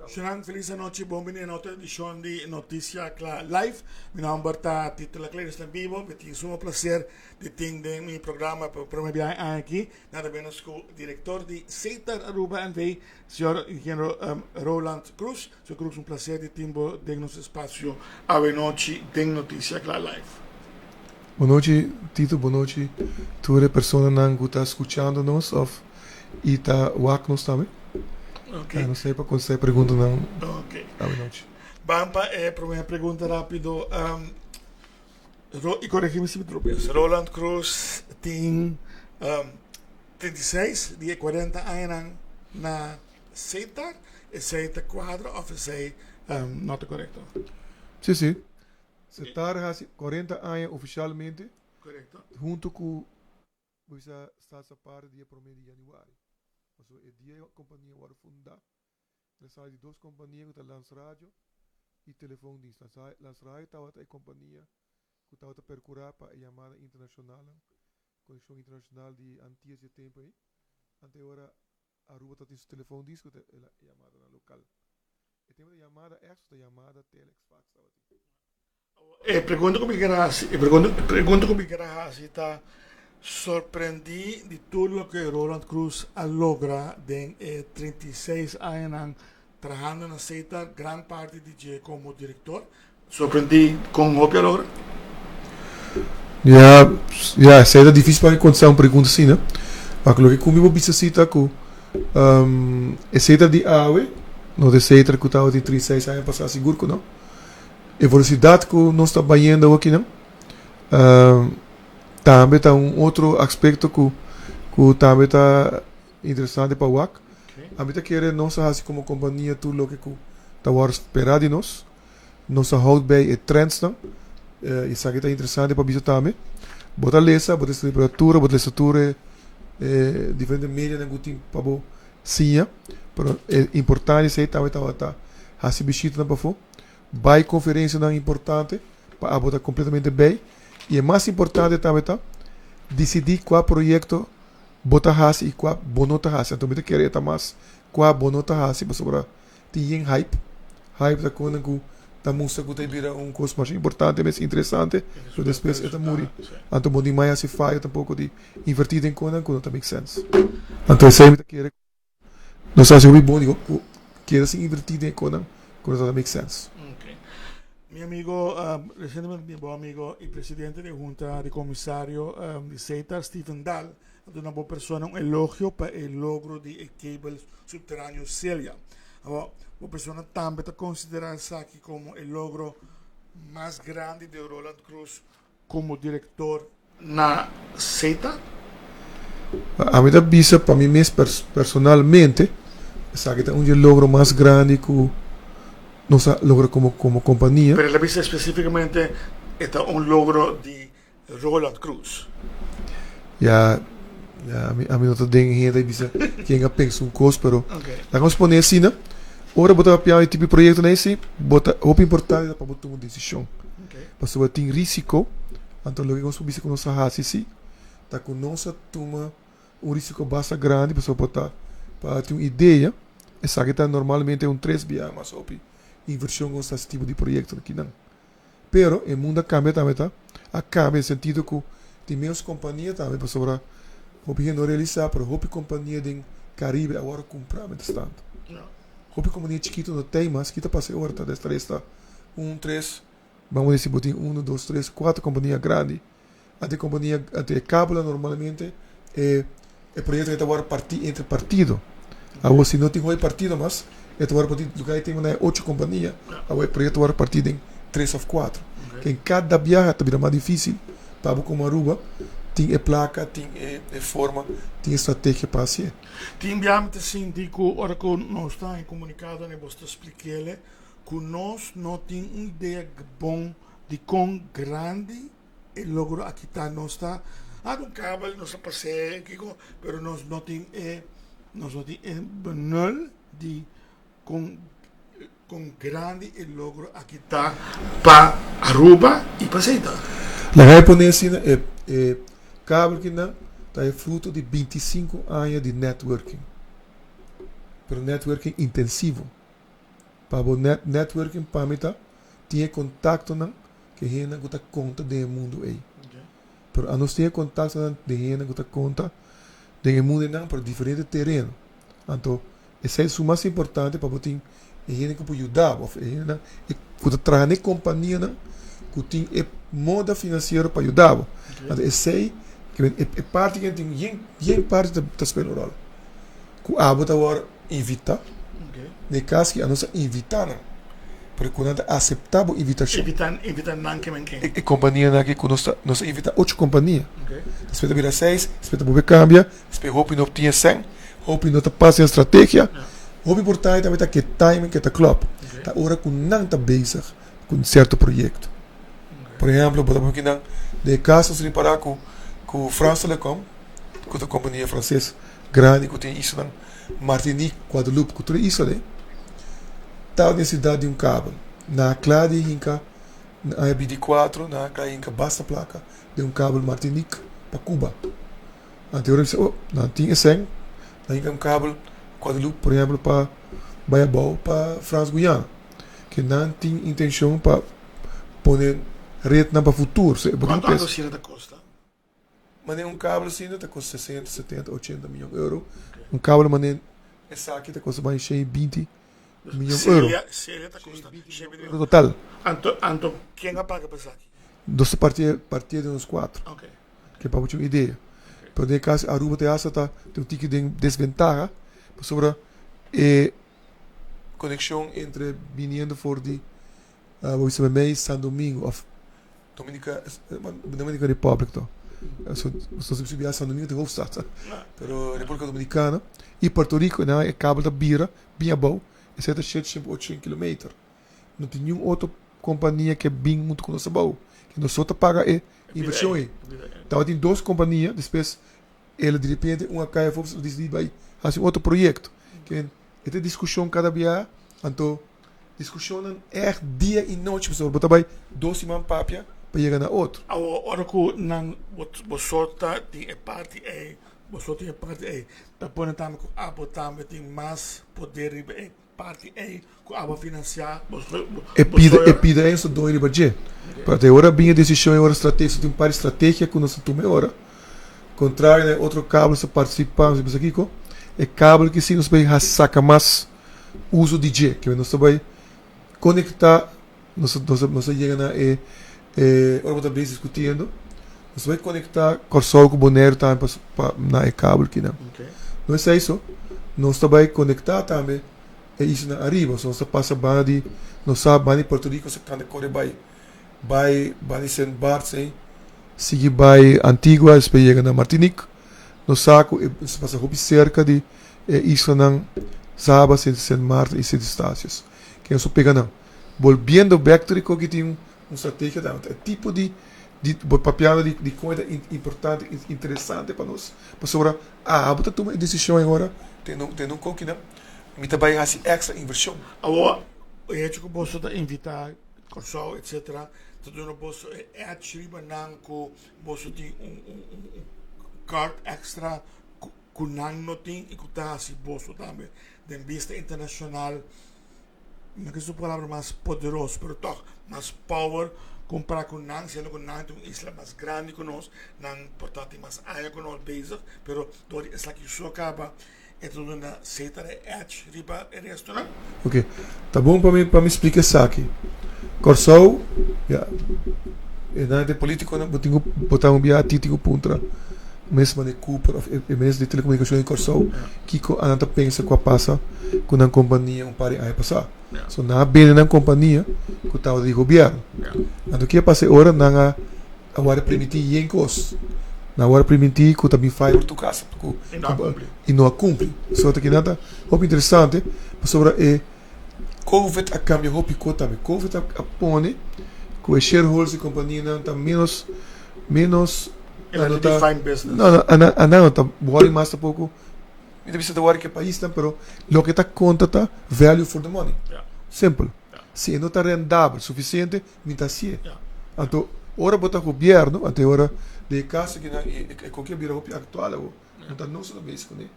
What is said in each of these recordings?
Shunan, felis anochi, bon bini na otro edicion di Noticia Cla Live. Mi nomber ta Tito Laclé, nos ta en vivo. Mi tin sumo placer di tin den mi programa pa prome biaha e aña aki, nada menos cu director di Setar Aruba NV, señor ingeniero Roland Croes. Señor Croes, un placer di tin bo den nos espacio awe nochi den Noticia Cla Live. Bon nochi Tito, bon nochi tur e personanan cu ta scuchando nos of y ta wak nos tambe. Ok. Nos ta pa contesta e preguntanan Ok. awe nochi. Ban pa e prome pregunta rapido. Ro, y coregi mi si mi tropes. Roland Croes tin 36 di e 40 añanan na Setar. Esey ta cuadra of esey no ta corecto? Si, si. Setar haci 40 aña oficialmente. Corecto. Hunto cu bo bisa Staats Aparte dia prome di januari. Pasobra e dia e compania worde funda, el a sali di dos compania cu ta Landsradio y Telefoondienst. Landsradio tabata e compania cu tabata percura pa e yamada internacionalnan, conexion internacional di Antillas di e tempo ey. Ante ora Aruba tabatin su telefoondienst cu ta e yamadanan local. E tempo ta yamada extra ta yamada telex fax tabatin. E pregunta ku mi kier hasi, e pregunta, e pregunta ku mi kier a hasi ta sorprendí di tur loke Roland Croes a logra den e 36 añanan trahando na Setar, gran parti di dje komo direktor. Sorprendí kon hopi a logra? Ya, ya, esei ta difícil pa mi kontestá un pregunta asina. Ma loke ku mi por bisa si ta ku e Setar di awe no ta e Setar ku tabatin 36 aña pasá, sigur ku no. E velocidad cu nos ta bayendo awokinan tambe ta un otro aspecto cu cu tambe ta interesante pa wak. Ami ta kere nos a haci como compania tur loke cu ta worde spera di nos. Nos a houd bij e trendsnan. Esaki ta interesante pa bisa tambe. Bo ta lesa, bo ta lesa literatura, bo ta lesa tur e diferente medianan cu tin pa bo siña. Pero e importante esey tambe tabata haci bishitanan pafo. Bai konferensianan importante pa abo ta kompletamente bei. I e mas importante tambe ta disidí kua proyekto bo ta hasi i kua bo no ta hasi. Anto mi ta kere e ta mas kua bo no ta hasi pasobra tin yen hype. Hype ta konan ku ta mustra ku ta bira un kos masha importante mes interesante pero despues e ta muri. Anto bo no tin mai hasi fayo tampoko di invertí den konan ku no ta make sense. Anto esei mi ta kere. Nos a hasi hopi bon di ku keda sin invertí den e konan ku no ta make sense. Ok. Mi amigo, recientemente mi bon amigo y presidente di hunta di comisario di Setar, Steven Daal, a duna bo persona un elogio pa e logro di e cable subteraneo Celia. Awor, bo persona tambe ta considera esaki como e logro mas grandi di Roland Croes Como director na Setar? Ami ta bisa pa mi mes personalmente esaki ta un di e logro mas grandi cu nos a logra como como compania. Pero el a bisa specificamente e ta un logro di Roland Croes. Ya, ya ami ami no ta den hende bisa ken a pensa un cos pero laga nos pone asina ora bo ta papia di tipo di proyectonan esi bo ta hopi importante pa bo tuma un decision. Pasobra tin risiko, anto loke nos por bisa ku nos a hasi si, ta ku nos a tuma un risiko basta grandi pasobra por ta pa tin un idea, esaki ta normalmente un tres biaha mas hopi invershon ku nos ta hasi tipo di proyekto akinan. Pero e mundu a kambia tambe ta a kambia den sentido ku tin menos kompania tambe pasobra hopi hende no realisá pero hopi kompania den Karibe a wòrdu kumprá mientrastanto. Hopi kompania chikitu no tei mas, kita pasa e ora ta des tres ta un tres. Bamos deci bo tin uno, dos, tres, cuatro compania grandi. Anto e compania, anto e kabelnan normalmente e e proyecto ta worde parti entre partido. Awor si no tin hoy partido mas, e ta worde parti, lugar e tin na e ocho compania, awor e proyecto worde parti den tres of cuatro. Ken cada biaha ta bira mas dificil pa bo como Aruba tin e placa, tin e e forma, tin e strategia pa hacié. Tin biaha mi ta sinti cu ora cu nos ta en comunicado bo ta spliquele ku nos no tin un idea bon di kon grandi e logro aki ta. Nos ta hak un kabel, nos ta pas'é kiko, pero nos no tin e nos no tin e benul di kon kon grandi e logro aki ta pa Aruba i pa Seita. Laga e pone asina, e e kabel kinan ta e fruto di 25 aña di networking, pero networking intensivo. Pa bo net networking pa mi ta tin e contactonan ku e hendenan ku ta konta den e mundu ei. Pero anos tin e contactonan den hendenan ku ta konta den e mundu einan pero diferente tereno. Anto esei su mas importante pa bo tin e hende ku por yuda bo of e hendenan ku ta traha na e kompanianan ku tin e moda finansiero pa yuda bo. Anto esei e parti ku tin yen yen parti ta spela un ròl. Ku abo ta wòrdu invitá. Den e kas aki anos a invitá nan pero ku nan ta aseptá bo invitashon. Invitá nan ke men ken? E kompanianan aki ku nos ta nos a invitá ocho kompania. Despues ta bira seis, despues ta bolbe kambia, despues hopi no tin e sèn, hopi no ta pasa e strategia. Hopi importante tambe ta ke timing ke ta klòp. Ta ora ku nan ta bezig ku un sierto proyekto. Por ehèmpel, bo ta pone kinan den e kas nos ripará ku ku France Telecom, ku ta kompania franses grandi ku tin islanan Martinique, Guadeloupe ku tur e isla ei, ta nesesidat di un kabel. Nan a kla di hinka na aña 24, nan a kla hinka basta plaka den un kabel Martinique pa Cuba. Anto ora bisa, oh, nan tin e sèn, nan hinka un kabel Guadeloupe, por ehèmpel, pa bai abou pa Frans Guyana. Ke nan tin intenshon pa pone retnan pa futuro. Kuantu algo asina ta kosta? Manera un kabel asina ta kosta sesenta, setenta, ochenta miyon euro. Un kabel manera esaki ta kosta mas di shen i binti miyon euro. Seria ta kosta shen i binti miyon. Total. Anto, anto ken a paga pa esaki? Nos ta parti, parti den nos kuatro. Ke pa bo tin un idea. Pero den e kas Aruba te hasta ta tin un tiki den desventaha pasobra e konekshon entre biniendo for di bo bisa Memey, San Domingo of Dominica, Dominican Republic to. So, so si biaha San Domingo ta hoofdstad. Pero Republica Dominicana y Puerto Rico na e kabel ta bira bin abou esei ta 700 800 kilometer. No tin niun otro kompania ke bin huntu ku nos abou. Ke nos so ta paga e invershon ei. Tabatin dos kompania despues el a direpente un a kai afó a disidí bai hasi un otro proyekto. Ke e ta diskushon kada biaha anto Diskushonnan ègt dia i nochi pasobra bo ta bai dos siman papia pa yega na otro. Awor ora ku nan boso ta tin e parti ei, boso tin e parti ei, ta pone tambe ku abo tambe tin mas poder riba e parti ei ku abo a finansiá boso. E pida e pida ei nos ta doi riba dje. Pero te ora bin e desishon e ora strategia, tin un par di strategia ku nos ta tuma e ora. Kontrario na e otro kabel nos ta partisipá, nos ta bisa kiko, e kabel ki si nos bai hasi saka mas. uso di dje ke nos ta bai konektá nos nos nos ta yega na e e ora bo ta bezig diskutiendo nos ta bai konektá Kòrsou ku Boneiru tambe pa pa na e kabel kinan no esei so nos ta bai konektá tambe e islanan ariba so nos ta pasa banda di nos sa banda di Puerto Rico nos ta kanda kore bai bai banda di Sint Barts ei sigui bai Antigua despues yega na Martinique nos sa ku e nos ta pasa hopi serka di E islanan Saba, Sint Maarten i Sint Eustatius. Ke nos a pega nan. Bolbiendo bek tur e koki ki tin un strategia ta e tipo di di bo papiando di di kon e ta importante i interesante pa nos pasobra abo ta tuma e desishon e ora tene un tene un kokinan mi ta bai hasi extra invershon. Awor e hecho ku boso ta invitá Kòrsou etcetera ta duna boso e edge riba nan ku boso tin un un un card extra ku ku nan no tin i ku ta hasi boso tambe den bista internashonal, no ke su palabra mas poderoso, pero tòg mas power kompará ku nan, siendo ku nan ta un isla mas grandi ku nos, nan por ta tin mas aña ku nos bezig, pero dor di esaki so kaba e ta duna seta e edge riba e restonan. Ok, ta bon pa mi pa mi splika esaki. Kòrsou, ya, e nan e politikonan bo tin ku bo ta un biaha ti tin ku puntra mes mane Cooper of e minister di telekomunikashon di Kòrsou kiko anan ta pensa ku a pasa ku nan kompania un par di aña pasá. So nan a bende nan kompania ku tabata di gobièrnu. Anto ke a pasa e ora nan a a wòrdu primintí yen kos. Nan a wòrdu primintí ku ta bin fiber tur kas ku i no a kumpli. So ta kinan ta hopi interesante pasobra e Covid a kambia hopi kos tambe. Covid a pone ku e shareholders di kompanianan ta ménos ménos nan no ta no no anan no ta wòri mas tampoko. Mi ta bisa ta wòri ku e paisnan pero loke ta konta ta value for the money. Simpel. Si e no ta rendabel sufisiente mi ta hasié. Anto ora bo ta gobièrnu anto e ora den e kaso akinan e koki a bira hopi aktual awor. No ta nos ta bezig kuné.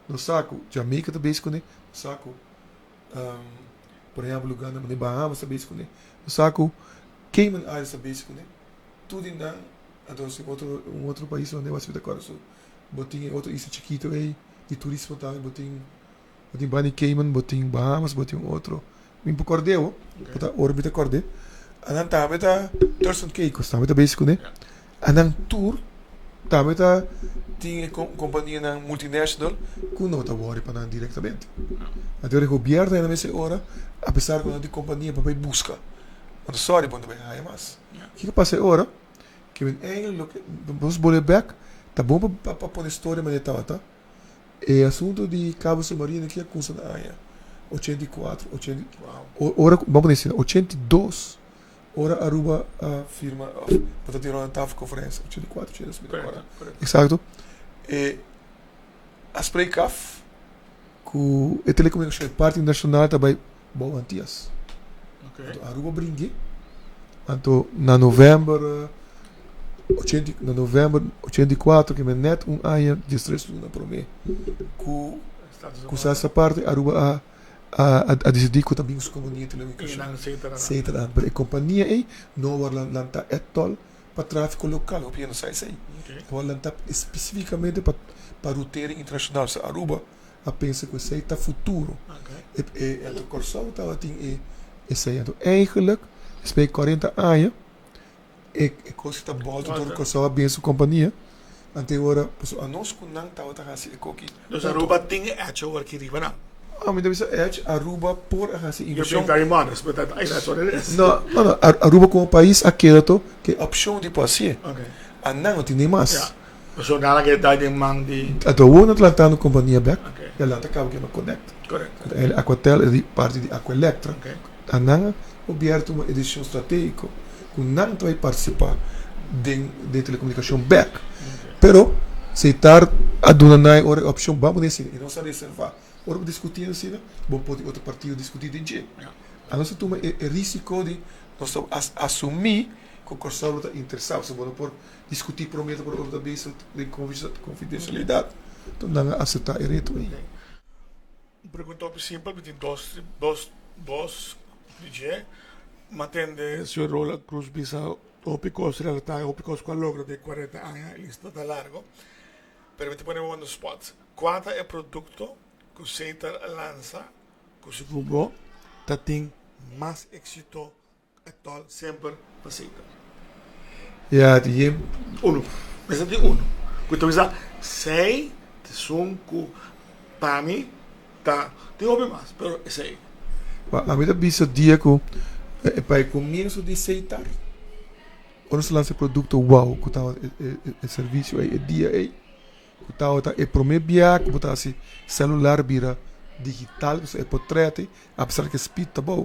Nos sa ku Jamaica ta bezig kuné. Nos sa ku. Por ehempel, lugánan manera Bahamas ta bezig kuné. Nos sa ku Cayman Islands ta bezig kuné. Tur di nan, anto si otro un otro pais donde bo a sibita kòrda su bo tin e otro isla chikito ei di turismo tambe bo tin bo tin banda di Cayman bo tin Bahamas bo tin un otro mi por kòrd'é bo bo ta ora mi ta kòrd'é anan tambe ta Turks and Caicos tambe ta bezig kuné anan tur tambe ta tin e kompanianan multinational ku no ta wòri pa nan direktamente anto e gobièrnu nan mester ora apesar ku nan tin kompania pa bai buska anto sòri bo no ta bai haña mas. Kiko pasa e ora ke men eigenlijk loke nos bole bek ta bon pa pa pone storia manera e tabata. E asunto di cabo submarino aki a kumsa na aña 84, 80 ora ku, bam pone asina, 82 ora Aruba a firma of bo ta tin rond tafel conferencia 84, 82 mi ta acorda exacto e a spreek af ku e telecomunicacion e parti nacional ta bai bou Antias. Anto Aruba bringue. Anto na november 80, na november 84 que men net un aña 13 luna prome ku ku sa esa parte Aruba a a a decidi ku ta bin su compania telecomunicacion. Setra. Pero e compania ei no a word lanta etol pa trafico local, hopi hende no sa esei. A word lanta especificamente pa pa rutering internacional. So Aruba a pensa ku esei ta futuro. E e anto Kòrsou tabatin e esei. Anto eigenlijk despues di 40 aña e e kos ta bòlta dor Kòrsou a bin su kompania. Anto e ora pasobra anos ku nan tabata hasi e koki. Dus Aruba tin e edge awor aki riba nan. A mi ta bisa edge Aruba por a hasi You're being very modest but that that's what it is. No no no Aruba komo pais a keda to ke opshon di por hasié. A nan no tin ni mas. Pasobra nan a keda dai den man di. Anto awor nan ta lantando kompania bek i a lanta kaba ku yama Connect. Korekto. El Aquatel e di parti di Aqualectra. A nan a gobièrnu tuma e desishon stratégiko ku nan ta bai partisipá den den telekomunikashon bek. Pero Setar a duna nan e ora e opshon ban pone asina i nos a reservá. Ora bo diskutí asina bo por tin otro partido diskutí den dje. A nos a tuma e risiko di nos ta asumí ku Kòrsou lo ta interesá pasobra bo no por Discuti prome ta por ora ta bisa den confidencialidad to nan a acepta e reto ey. Un pregunta hopi simpel, mi tin dos dos dos di dje. Mi a tende señor Roland Cruz bisa hopi cos relata hopi cos cu a logra den 40 aña, e lista ta largo. Pero mi ta pone bo on the spot. Cua ta e producto cu Setar a lansa cu segun bo ta tin mas exito Actual semper pa Setar. Ya di jem. Uno. Mester tin uno. Ku ta bisa sei ta esun ku pa mi ta tin hopi mas pero esei. Pa ami ta bisa dia ku pa e komienso di Setar ora nos a lansa e produkto wow ku tabata e servisio ei e dia ei ku tabata e prome bia ku bo ta hasi selular bira digital pasobra e potrèt ei apesar ku e speed ta abou.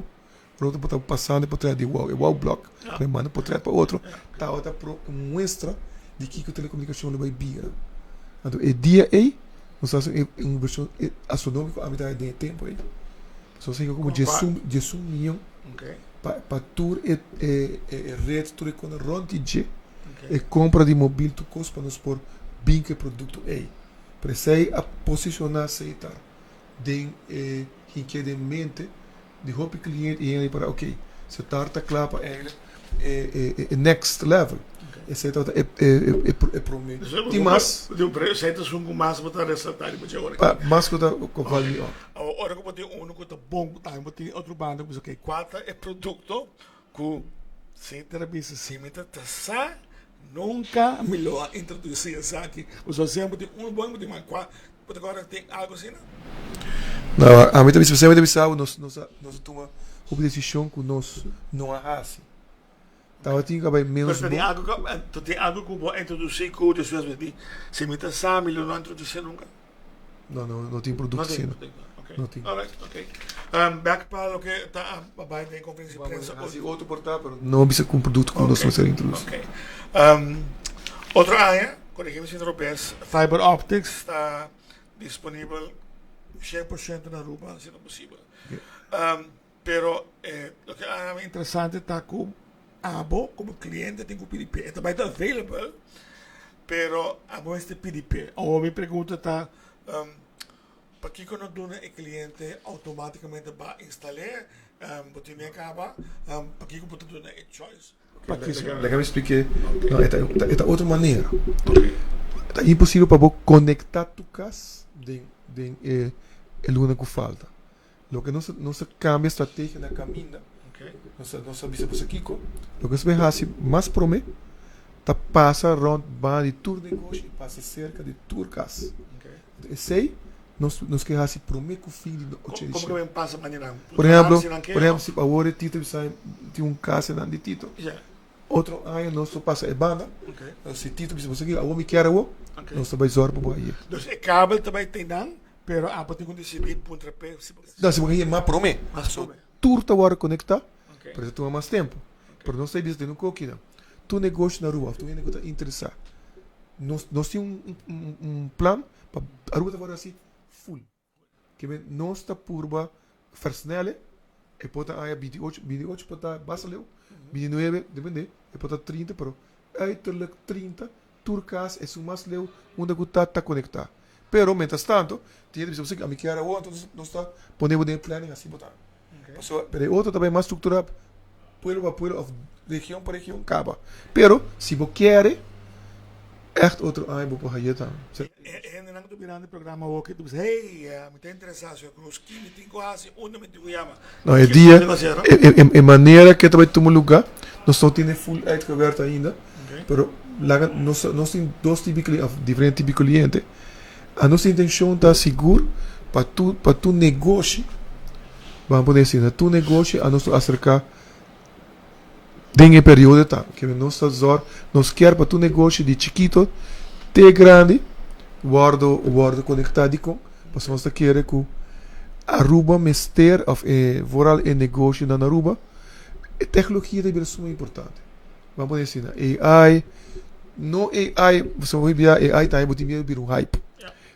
Ora bo ta pasando e potret di wou, e wou blok, pa e manda potret pa otro, tabata pro un muestra di kiko telekomunikashon lo bai bira. Anto e dia ei nos a hasi un invershon astronomiko ami ta den e tempu ei. Nos a hasi komo diesun diesun mion pa pa tur e e ret tur e kos rònt di dje, e kompra di mobil tur kos pa nos por bin ku e produkto ei. Pero esei a posishoná Setar den e hinkia den mente di hopi cliente y hende para ok Setar ta cla pa eigenlijk e e e next level esey tabata e e e prome tin mas Esey ta esun cu mas bo ta resalta riba dje ora aki mas cu ta val mi op Awor ora cu bo tin uno cu ta bon tambe bo tin otro banda cu bisa ok cua ta e producto cu Setar a bisa si mi ta ta sa nunca mi lo a introduci esaki pasobra semper tin uno bon y bo tin mas cua Bo ta kòrda tin algu asina? No, ami ta bisa, semper ta bisa bo, nos nos a nos a tuma hopi desishon ku nos no a hasi. Tabatin ku a bai ménos bon. Pero ta tin algu ku, ta tin algu ku bo a introdusí ku despues bo di, si mi ta sa mi lo no a introdusí nunka? No, no, no tin produkto asina. No tin. Alright, ok. Bèk pa loke ta a bai den konferensia di prensa. Hasi otro por ta, pero no bisa ku un produkto ku nos mester introdusí. Ok. Otro aña. Corregime si no bes, fiber optics ta disponibel 100% na Aruba, si no posibel. Pero loke a mi interesante ta cu abo como cliente tin cu pidi p'e. E ta bay ta available, pero abo mester pidi p'e. Awor mi pregunta ta, pakico no duna e cliente automaticamente ba instal'e? Bo tin e kaba, pakiko bo ta duna e choice? Pakiko? Laga mi splike, no, e ta e ta otro manera. Ta imposibel pa bo konektá tur kas den den e e luna ku falta. Loke nos nos a kambia strategia na kaminda, nos a nos a bisa boso kiko, loke nos a bin hasi mas promé ta pasa rònt banda di tur negoshi i pasa serka di tur kas. Esei nos nos ke hasi promé ku fin di 87. Komo ke men pasa manera? Por ehemplo, por ehemplo si awor e Tito bisa tin un kas einan di Tito, otro aña nos lo pasa e banda, si Tito bisa boso awor mi kier awor, nos ta bai zòrg pa bo ayer. Dus e kabel ta bai te einan, pero abo tin ku disidí puntra p'e si bo. No, si bo ke haya mas promé. Mas promé. Tur ta wòrdu konektá, pero ta tuma mas tempu. Pero nos ta bisa den un kokinan, tur negoshi na Aruba òf tur hende ku ta interesá, nos nos tin un un plan pa Aruba ta wòrdu hasi full. Ke men nos ta purba versnèl e, e por ta aña 28, 28 por ta basta leu, 29, depende, e por ta 30, pero uiterlijk 30 tur kas esun mas leu unda ku ta ta konektá. Pero mientras tanto tin hende bisa bo ami kier awor entonces nos ta pone bo den e planning asi bo ta. Pasobra pero e otro ta bai mas strukturá pueblo pa pueblo òf region pa region kaba. Pero si bo kier ègt otro aña bo por haña tambe. E hendenan ku ta mirando e programa awor ta bisa hey mi ta interesá señor Cruz ki mi tin ku hasi unda mi tin ku yama. No e dia e manera ke ta bai tuma lugá nos no tene full uitgewerkt ainda. Pero laga nos nos tin dos tipo di of diferente tipo di cliente. A nos intencion ta sigur pa tur pa tur negoshi, ban pone asina, tur negoshi a nos lo acerca den e periodo ta. Ke nos ta zor nos kier pa tur negoshi di chikito te grandi wordo wordo conecta. Dikon? Pasobra nos ta kere ku Aruba mester of e vooral e negoshinan na Aruba e tecnologia ta bira suma importante. Ban pone asina, AI, no AI, pasobra hopi bia AI tambe bo tin miedu bira un hype.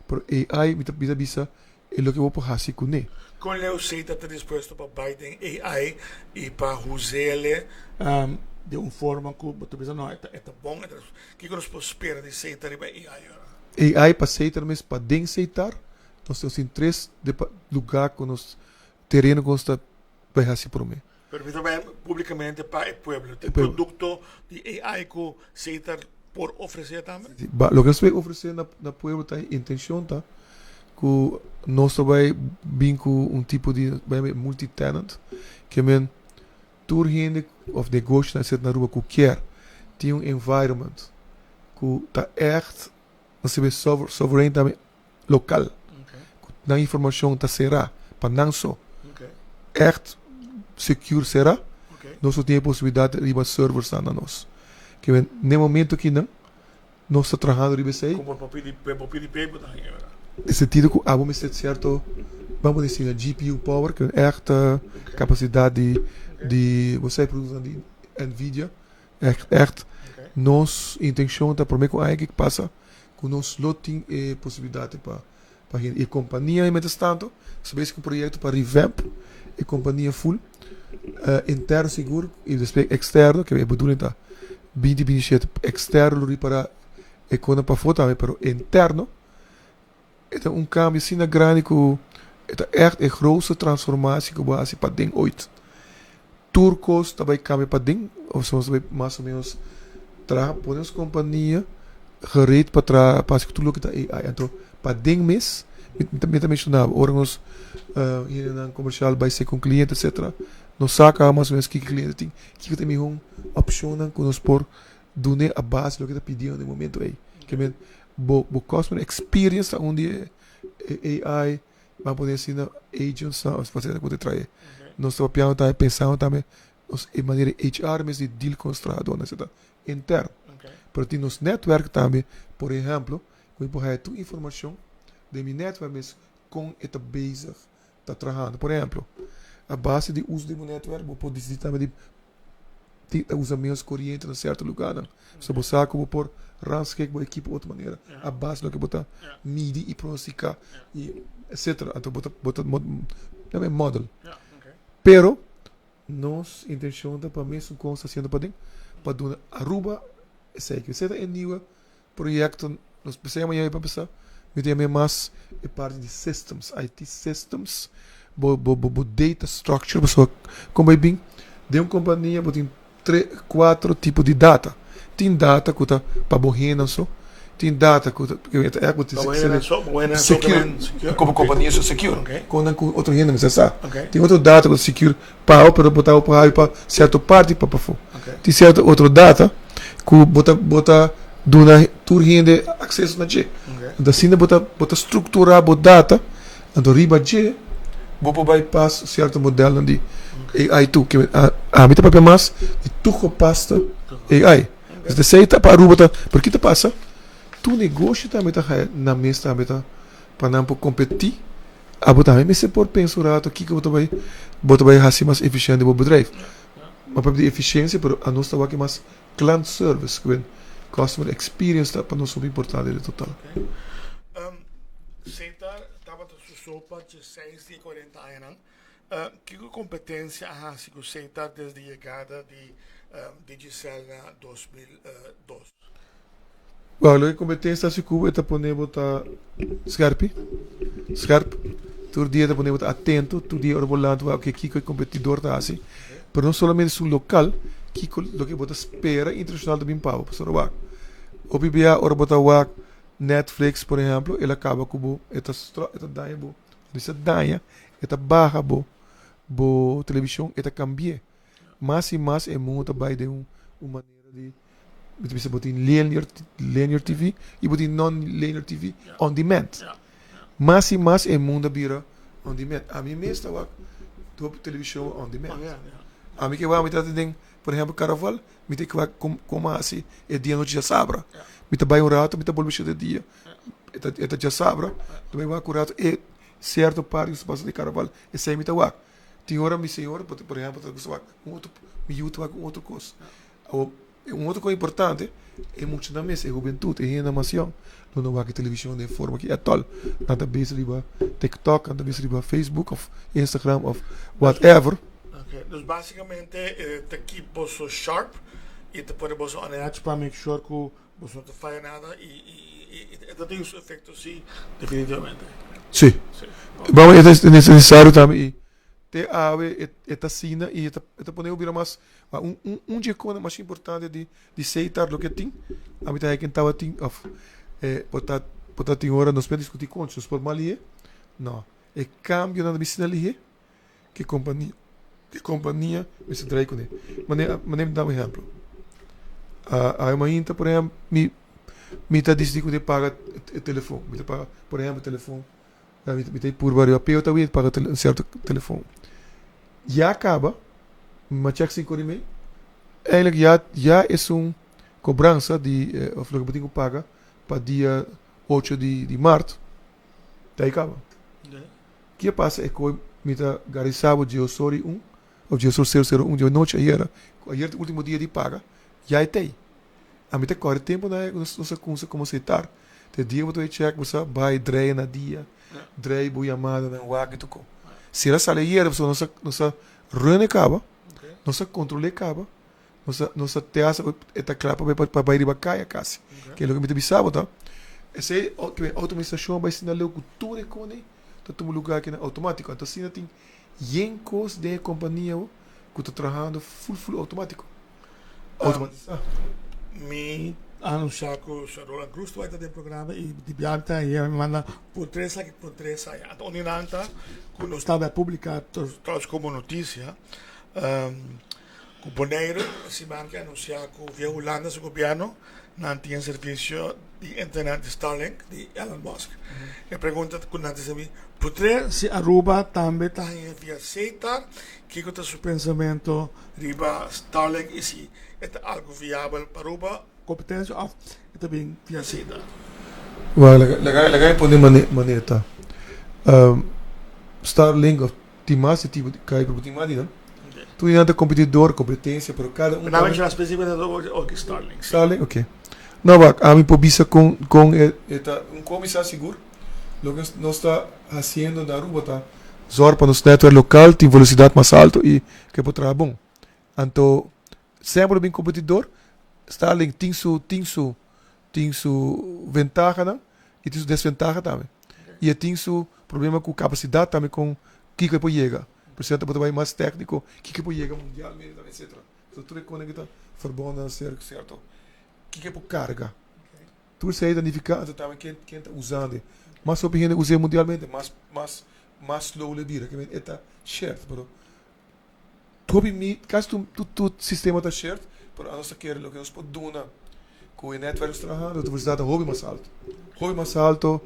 Pero AI mi ta mi ta bisa e loke bo por hasi kuné. Kon leu Satan ta dispuesto pa bai den AI i pa us'el den un forma ku bo ta bisa no e ta e ta bon, e ta kiko nos por spera di Satan riba AI ora? AI pa Satan mes pa den Seitar nos tin tres lugar ku nos tereno ku nos ta bai hasi promé. Pero mi ta bai publicamente pa e pueblo. Tin producto di AI cu Setar por ofrece tambe? Ba, loke nos ta bai ofrece na na pueblo ta e intencion ta cu nos ta bai bin cu un tipo di bai yama multi-tenant ke men tur hende of negoshi na Aruba cu kier tin un environment cu ta echt nos ta bai sovereign tambe lokal. Ku nan informashon ta será pa nan so. Ègt secure será. Nos no tin e posibilidat riba serversnan na nos. Ke men n'e momento akinan nos ta trahando riba esei. Komo bo pidi bo pidi p'e bo ta haña wera. Den sentido ku abo mester sierto ban por disi GPU power ke ègt kapasidat di di bo sa e produktonan di Nvidia ègt ègt nos intenshon ta promé ku aña ke pasa ku nos lo tin e posibilidat pa pa hende. E kompania mientras tanto nos a besi ku un proyekto pa revamp e kompania full interno sigur i despues eksterno ke e bedoeling ta binti 27 eksterno lo ripará e kosnan pafó tambe pero interno e ta un kambio asina grandi ku e ta ègt e grootste transformatie ku bo a hasi paden oit. Tur kos ta bai kambia paden of nos ta bai mas o menos traha pone nos kompania gereed pa traha pa hasi tur loke ta AI. Anto paden mes mi ta menshoná bo ora nos hendenan komershal bai seka un kliente etcetera nos sa kaba mas o menos kiko e kliente tin kiko ta e mihó opshonnan ku nos por dun'é a base di loke ta pidiendo den e momento ei. Ke men bo bo customer experience ta un di e AI Ban pone asina agents nan of faceta ku ta trae. Nos ta papiando tambe pensando tambe nos e manera HR mes di deal ku nos trahadornan esei ta interno. Pero tin nos netwerk tambe por ehemplo ku mi por haya tur informashon den mi netwerk mes kon e ta bezig ta trahando. Por ehemplo a base di uso di bo netwerk bo por disidi tambe di tin ta usa menos koriente na sierto lugarnan. So bo sa ku bo por rangschik bo ekipo otro manera a base di loke bo ta midi i pronostika i etcetera. Anto bo ta bo ta e model. Pero nos intenshon ta pa mesun kon nos ta hasiendo paden pa duna Aruba esei. Esei ta e nieuwe proyekto nos p'esei mañana pa bisa mi ta yama mas e parti di systems, IT systems. bo bo bo data structure pasobra kon bai bin den un kompania bo tin tres kuater tipo di data tin data ku ta pa bo hendenan so tin data ku ta secure komo kompania so secure kon nan ku otro hende mester sa tin otro data ku ta secure pa bo pero bo ta por habi pa sierto parti pa pafó tin sierto otro data ku bo ta bo ta duna tur hende akseso na dje anto asina bo ta bo ta strukturá bo data anto riba dje bo por bai pas sierto modelnan di AI tur ke ami ta papia mas di toegepaste AI esei ta pa Aruba ta pero ki ta pasa tur negoshi tambe ta haya nan mes tambe ta pa nan por kompetí. Abo tambe mester por pensa un rato kiko bo ta bai bo ta bai hasi mas efisiente bo bedrijf. Ma papia di efisiensia pero anos ta wak mas klant service ku ben customer experience ta pa nos hopi importante den total. Setar tabata su sopa dje seis di e 40 añanan. Kiko kompetensia a hasi ku Setar desde yegada di Digicel na 2002? Well, loke kompetensia ta hasi ku bo e ta pone bo ta skerpi, skerp. Tur dia ta pone bo ta atento, tur dia ora bo lanta bo wak oke kiko e kompetidor ta hasi. Pero no solamente esun lokal, kiko loke bo ta spera internashonal ta bin pa bo. Pasobra wak, hopi bia ora bo ta wak Netflix por ehemplo, el a kaba ku bo, e ta e ta daña bo. Bisa daña, e ta baha bo bo televishon, e ta kambi'é. Mas i mas e mundu ta bai den un un manera di mi ta bisa bo tin linear linear TV i bo tin non linear TV on demand. Mas i mas e mundu a bira on demand. Ami mes ta wak hopi televishon on demand. Ami ke wak mi ta den por ehempel Caraval mi ta wak komo hasi e dia nochi djasabra. Mi ta bai un rato mi ta bolbe shete dia. E ta djasabra mi ta bai wak un rato e sierto parti ku ta pasa di Caraval esei mi ta wak. Tin ora mi señora por ehempel ta gusta wak un otro mi yu ta wak un otro kos. Awor un otro kos importante e muchanan mes e hubentut e hendenan mas yòn lo no wak e televishon den forma ki atòl. Nan ta bes riba tiktok nan ta bes riba facebook òf instagram òf whatever. Ok, dus basikamente e ta keep boso sharp i ta pone boso on edge pa make sure ku boso no ta faya nada i e ta tin su efekto si definitivamente. Si. Bon e ta nesesario tambe i te awe e ta asina i e ta pone bo bira mas un un dje kos mas importante di di setar loke tin ami ta heken tabatin of por ta por ta tin ora nos por diskuti konchi nos por mal lihe no e kambionan ta bisina lihe ke kompania ke kompania mester drai kuné manera manera mi ta da un ehèmpel awe mainta por ehèmpel mi mi ta disidí ku mi ta paga e telefon mi ta paga por ehèmpel telefon mi ta purba riba peo ta wit paga un sierto telefon ya kaba mi a chèk sinku ora i mei eigenlijk ya ya esun kobransa di òf loke bo tin ku paga pa dia ocho di mart ta e kaba. Ke pasa e koe mi ta garisa bo djeosor i un of djeosor sero sero un dje nochi ayera ku ayer ta ultimo dia di paga ya e tei. Ami ta kore tempu na nos a kumsa komo setar te dia bo ta bai chek bo sa bai drei na dia drei bo yamadanan wak i tur ko. Si el a sali ayera pasobra nos a nos a run e kaba nos a kontrole kaba nos a nos a te hasta e ta kla pa bai pa bai riba kaya kasi. Ke loke mi ta bisa bo ta esei outomatisashon a bai asina leu ku tur e kone ta tuma lugar kinan outomatiko. Anto asina tin yen kos den e kompania bo ku ta trahando ful ful outomatiko. Outomatisá. Mi a anunsiá ku señor Roland Cruz ta bai ta den programa i di biaha ayer mi manda por tres aki por tres aya. Anto un di nan ta ku nos tabata publiká trouwens komo notisia ku Boneiru e siman ke anunsiá ku via Hulanda su gobièrnu nan tin e servisio di internet di Starlink di Elon Musk. E pregunta ku nan ta hasi mi, Putré si Aruba tambe ta haña via Setar? Kiko ta su pensamentu riba Starlink i si e ta algu viabel pa Aruba kompetensia òf e ta bin via Setar? Wèl, laga laga mi pone manera ta. Starlink òf Tin mas di tipo di kai pero tin mas di nan. Tur di nan ta kompetidor, kompetensia, pero kada un Pero nan menshona spesífikamente oki Starlink. Starlink, oke. No wak, ami por bisa kon kon e e ta un kon mi sa sigur loke nos ta hasiendo na Aruba ta zòrg pa nos netwerk lokal tin velosidat mas alto i ke por traha bon. Anto semper lo bin kompetidor, Starlink tin su tin su tin su ventahanan y tin su desventaha tambe. Y e tin su problema cu capacidad tambe con Kiko e por yega. Presidente por ta bai mas tecnico, kiko e por yega mundialmente tambe etcetera. So tur e konen ki ta verbonden na cierto kiko e por carga. Tur esei ta nifica anto tambe ken ken ta usando e. Mas hopi hende us'e mundialmente mas mas mas slow lo e bira. E ta shared pero hopi mi casi tur tur tur sistema ta shared pero anos ta kere loke nos por duna cu e netwerk nos trahando ta velocidad ta hopi mas alto. Hopi mas alto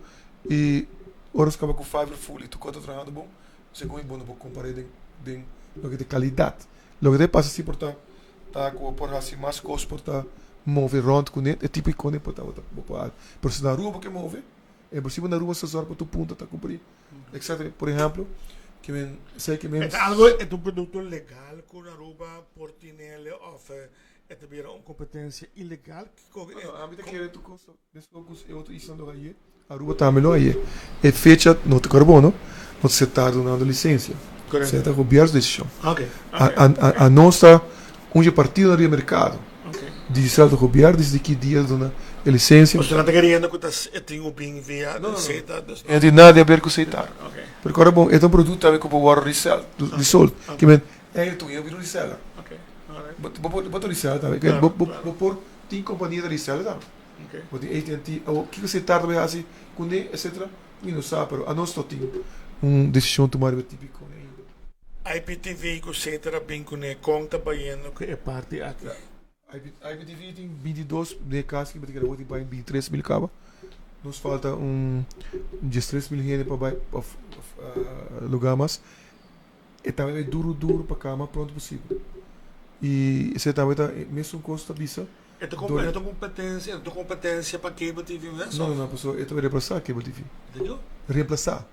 y ora nos caba cu fiber full y tur cos ta trahando bon segun e bo no por compara den den loke ta calidad. Loke ta pasa si por ta ta ku bo por hasi mas kos por ta move rònt kuné e tipo di kos por tabata bo por hasi pero si na Aruba bo ke move e por si bo na Aruba sa sòrg pa tur punto ta kumprí etcetera por ehèmpel ke men esei ke men E ta algo e ta un produkto legal ku na Aruba por tinele òf e ta bira un kompetensia ilegal kiko No ami ta kere tur kos meskos ku e otro isla lo haye Aruba tambe lo haye e fecha no ta kòrda bo no no ta seta dunando lisensia esei ta gobierno su desishon a nos ta un dje partido riba merkado Digicel ta gobierno disidi ki dia ta duna e lisensia. Boso no ta keriendo ku ta e tin ku bin via Setar dus no. E no tin nada di haber ku Setar pero kòrda bon e ta un produkto tambe ku por wòrdu resell resold ke men eigenlijk tur hende por bira un reseller bo ta reseller tambe bo por tin kompania ta reseller tambe. Bo tin AT&T, awor kiko si e tarda bai hasi kuné etcetera mi no sa pero anos no tin un desishon tuma riba tipo kone ainda. IPTV ku cetera bin kuné kon ta bayendo ku e parti aki? IPTV tin 22 den e kas ki bo ta kere awor tin bai 23 mil kaba nos falta un 13 mil hende pa bai of luga mas e tambe bai duru duru pa kaba mas pronto posibel y esei tambe ta e mesun kos ta bisa. E ta e ta competencia, e ta competencia pa cable TV mes? No, no, no, pasobra e ta reemplasa cable TV. Entendió? Reemplasa.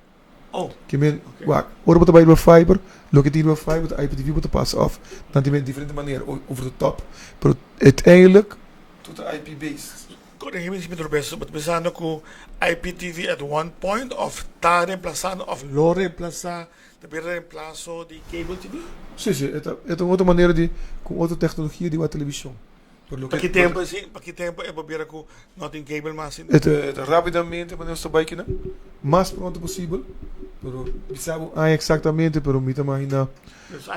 Oh. Ke men, okay. Wak, ora bo ta bai riba fiber, loke tin riba fiber ta IPTV bo ta pasa of nan tin men diferente manera, over the top, pero uiteindelijk tur ta IP based. Corrigi mi si mi tropeso, bo ta pensando ku IPTV at one point of ta reemplasando of lo reemplasa, ta bira reemplaso di cable TV? Si, si, e ta, e ta un otro manera di, ku otro teknologia di wak televishon. Pa ki tempu si, pa ki tempu e por bira ku no tin cable mas ainda? E ta rapidamente manera nos ta bai kina, mas pronto posibel, pero bisa bo aña eksaktamente, pero mi ta imagina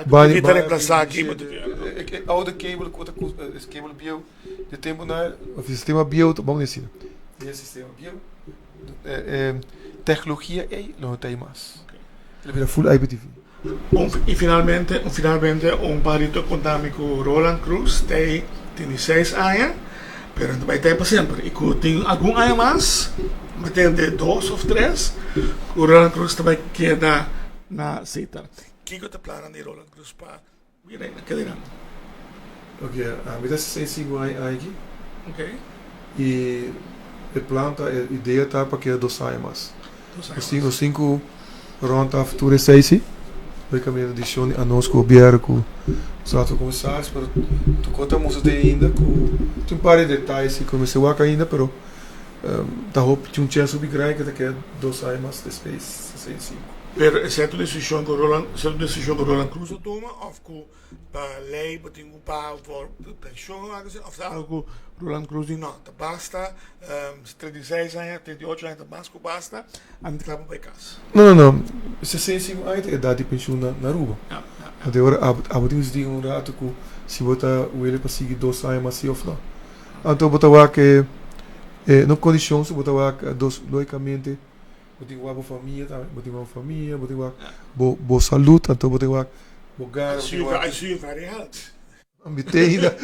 Bai ta reemplasa cable TV. E oude cable ku ta e cable bieu di tempu na of e sistema bieu ta bon asina, e sistema bieu e teknologia ei lo no ta ei mas, e lo bira full IPTV. Un y finalmente un finalmente un parito conta mi cu Roland Cruz tei tin di seis aña pero no ta bay tei pa semper y cu tin algun aña mas mi tende dos of tres cu Roland Cruz ta bay keda na Setar. Kico ta plannan di Roland Cruz pa bira keda nan? Ok, ami ta 65 aña aki. Ok. Y e plan ta, e idea ta pa keda dos aña mas. Nos tin cu rond af tur esey si. Logicamente decision di anos cu gobierno cu nos laat cu commissaris pero tocó ta mustra te ainda cu tin un par di detaye si cu mester wak ainda pero ta hopi tin un chens hopi grandi cu ta keda dos aña mas despues 65. Pero esey ta un decision cu Roland, esey ta un decision cu Roland Cruz a tuma of cu Pa ley bo tin cu paga for pensioen of algo asina of ta algo cu Roland Cruz di no ta basta 36 aña 38 aña ta mas cu basta ami ta cla pa bay cas. No no no 65 aña ta edad di pensioen na Aruba anto ora abo tin cu disidi un rato cu si bo ta wele pa sigui dos aña mas si of no anto bo ta wak e no condicion si bo ta wak dos logicamente Bo tin wak bo famia tambe, bo tin wak bo famia, bo tin wak bo bo salud, anto bo tin wak bo gara, bo tin wak. I see you very healthy. Mi te ainda,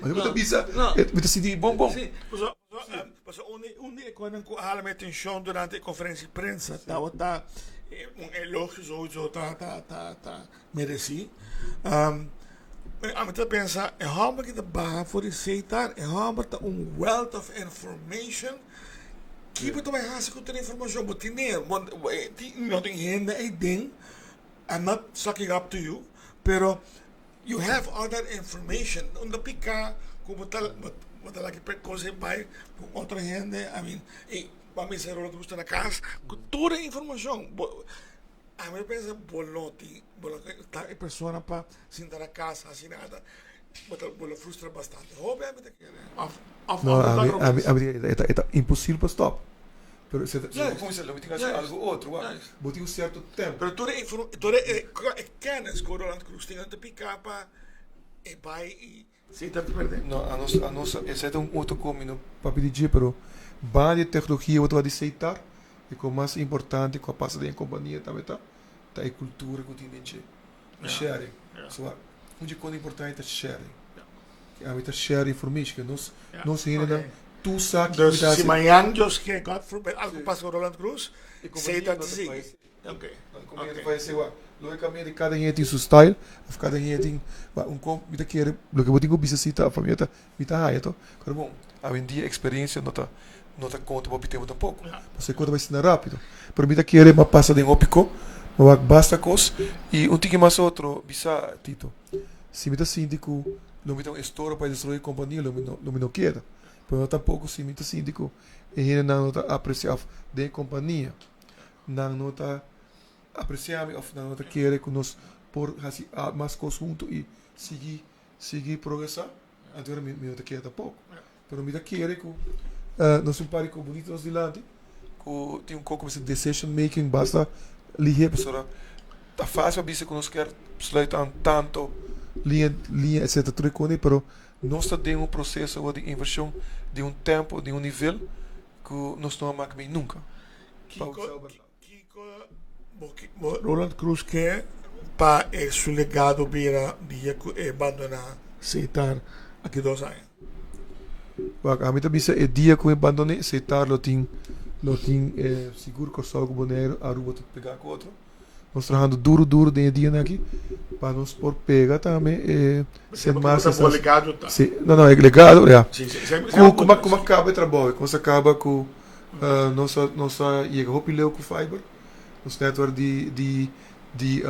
ma bo ta bisa, mi ta sinti mi bon bon. Si, pasobra un di e konan ku a hala mi atenshon durante e konferensia di prensa tabata un elogio souiso ta ta ta meresí. Ami ta pensa e hòmber ki ta baha for di Seitar, e hòmber ta un wealth of information. Ki bo ta bai hasi ku tur e informashon bo tene? Bo no tin hende ei den, I'm not sucking up to you, pero you have all that information. Unda pika ku bo ta bo ta laki kos ei bai ku otro hende, I mean, i bo a misa rònt ku ta na kas ku tur e informashon. Bo ami ta pensa bo no tin bo no ta e persona pa sinta na kas hasi nada. Bo ta bo lo frustra bastante hopi ami ta kere. Of No, ami ami ami e ta e ta imposibel pa stop. Pero si bo kuminsá lo bo tin ku hasi algu otro wak. Bo tin un sierto tempu. Pero tur e tur e kennis ku Roland Croes tin ta piká pa e bai i si ta perde. No, anos anos esei ta un otro kos mi no papia di dje pero banda di e teknologia bo ta wak di seitar e kos mas importante ku a pasa den e kompania tambe ta ta e kultura ku tin den dje. E sharing. So wak un dje kos importante ta sharing. Ami ta share information ke nos nos hendenan tur sa kiko mi ta hasi. Si mañan Dios ke, God forbid, algo pasa ku Roland Croes, sey ta sigui. E kompania ta faya wak. Logicamente kada hende tin su style of kada hende tin un kon mi ta kere loke bo tin ku bisa si ta pa mi ta mi ta haya to. Pero bon awendia experiencia no ta no ta konta hopi tempu tampoko pasobra e kos ta bai asina rapido. Pero mi ta kere mi a pasa den hopi ko mi a wak basta kos i un tiki mas otro bisa Tito. Si mi ta sinti ku lo mi ta un estorbo pa e desaroyo di kompania, lo mi no lo mi no keda. Pero no tampoko si mi ta sinti ku e hendenan no ta apresiá òf den e kompania nan no ta apresiá mi òf nan no ta kere ku nos por hasi mas kos huntu i sigui sigui progresá, anto mi mi no ta keda tampoko. Pero mi ta kere ku nos tin un par di kos bunito nos dilanti ku tin un kos ku mester decision making basta lihé pasobra ta fácil pa bisa ku nos kier sluit aan tanto liña liña etcetera tur e kos pero nos ta den un proseso awor di invershon di un tempo di un nivel ku nos no a mak bin nunka. Kiko kiko bo Roland Croes ke pa e su legado bira dia ku e bandoná Setar aki dos aña? Wak, ami ta bisa e dia ku e bandoné Setar lo tin lo tin e sigur Kòrsou ku Boneiru, Aruba ta pegá ku otro. Nos trahando duru duru den e dianan aki pa nos por pega tambe e Sint Maarten. Bo legado ta. Si, no no e legado ya. Ku kuma kuma kaba e trabou, kuma sa kaba ku nos a nos a yega hopi leu ku fiber, nos netwerk di di di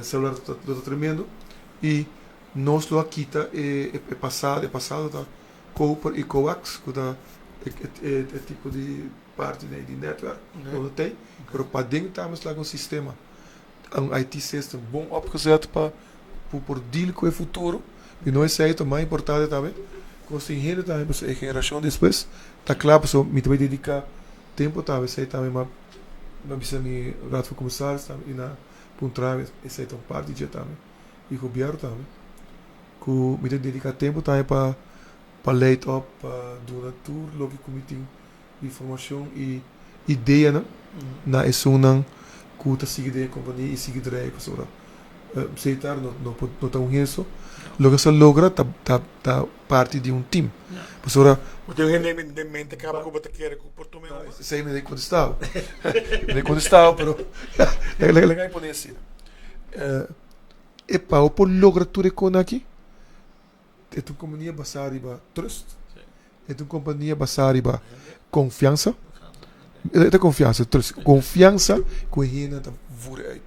celular lo ta tremendo y nos lo a kita e e pasado, e pasado ta koper y coax ku ta e e tipo di parti di netwerk lo no tei, pero paden tambe nos laga un sistema, un IT system bon opgezet pa por deal ku e futuro y no esei ta mas importante tambe ku nos tin hende tambe pasobra e generashon despues ta kla pasobra mi ta bai dedica tempo tambe esei tambe m'a bisa mi raad van commissaris tambe y nan puntra mi esei ta un parti dje tambe y gobierno tambe ku mi ta dedica tempo tambe pa pa leid op pa duna tur loke ku mi tin informacion y ideanan na esunnan cu ta sigui den e compania y sigui draai pasobra Setar no no por no ta un heso loke sa logra ta ta ta parti di un team pasobra Bo tin un hende den mente caba cu bo ta kere cu por tuma e over? Esey mi ta contestabo mi ta contestabo pero laga mi pone asina e pa bo por logra tur e cosnan aki E ta un kompania basá riba trust. E ta un kompania basá riba konfiansa. E ta konfiansa, trust. Konfiansa ku e hendenan ta vuri uit.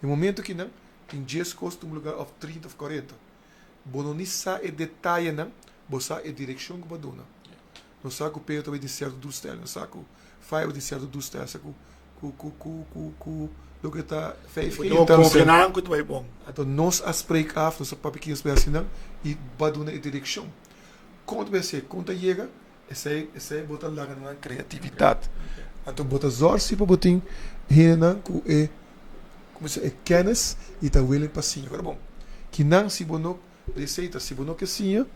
E momento ki nan tin dies kos ta un lugar òf trinta òf kuarenta, bo no ni sa e detayenan, bo sa e direkshon ku bo a duna. Nos sa ku Pedro ta bai den sierto doelstelling, nos sa ku Fire tin sierto doelstelling, sa ku ku ku ku ku ku loke ta 5G Bo ta konfia nan ku ta bai bon. Anto nos a spreek af, nos a papia ki nos bai hasi nan i bo a duna e direkshon. Kon ta bai hasi, kon ta yega, esei esei bo ta laga nan kreatividat. Anto bo ta zòrg si pa bo tin hendenan ku e komo se e kennis i ta willing pa siña. Pero bon, kinan si bo no Receita, si bo no ke siña,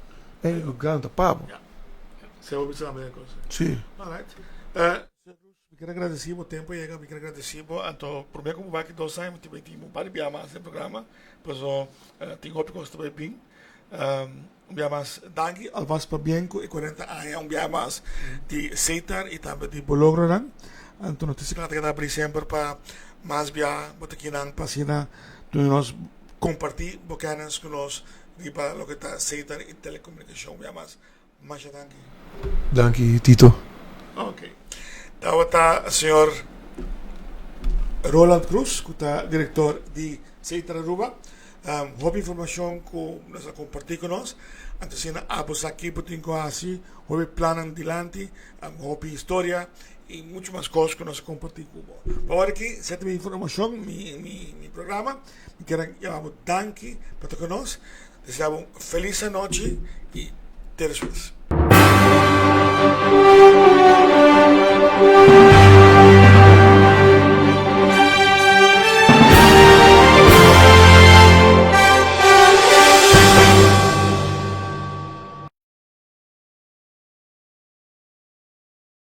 e lugar no ta pa bo. Ya. Sea bo bisa tambe e kos. Sí. Alright. Eh, mi ker agradeci bo tempo a yega, mi ker agradeci bo. Anto, prome ku bo bai ki dos aña, mi tin bai tin un par di bia mas den programa, paso tin hopi kos ta bai bin. Un bia mas danki alvast pabien ku e 40 aña un bia mas di Setar i tambe di bo logronan. Anto nos ta kla ta keda abri semper pa mas bia bo ta kinan pa asina duna nos Comparti bo kennis cu nos riba loke ta Setar y telecomunicacion. Bia mas, masha danki. Danki Tito. Ok. Tabata señor Roland Croes cu ta director di Setar Aruba. Hopi informacion cu nos a comparti cu nos. Anto asina abo sa ki bo tin cu haci, hopi plannan dilanti, hopi historia y mucho mas cos cu nos a comparti cu bo. Pa ora aki seti mi informacion, mi programa. Mi kier a yama bo danki pa ta ku nos. Desea bo un felis anochi i te despues.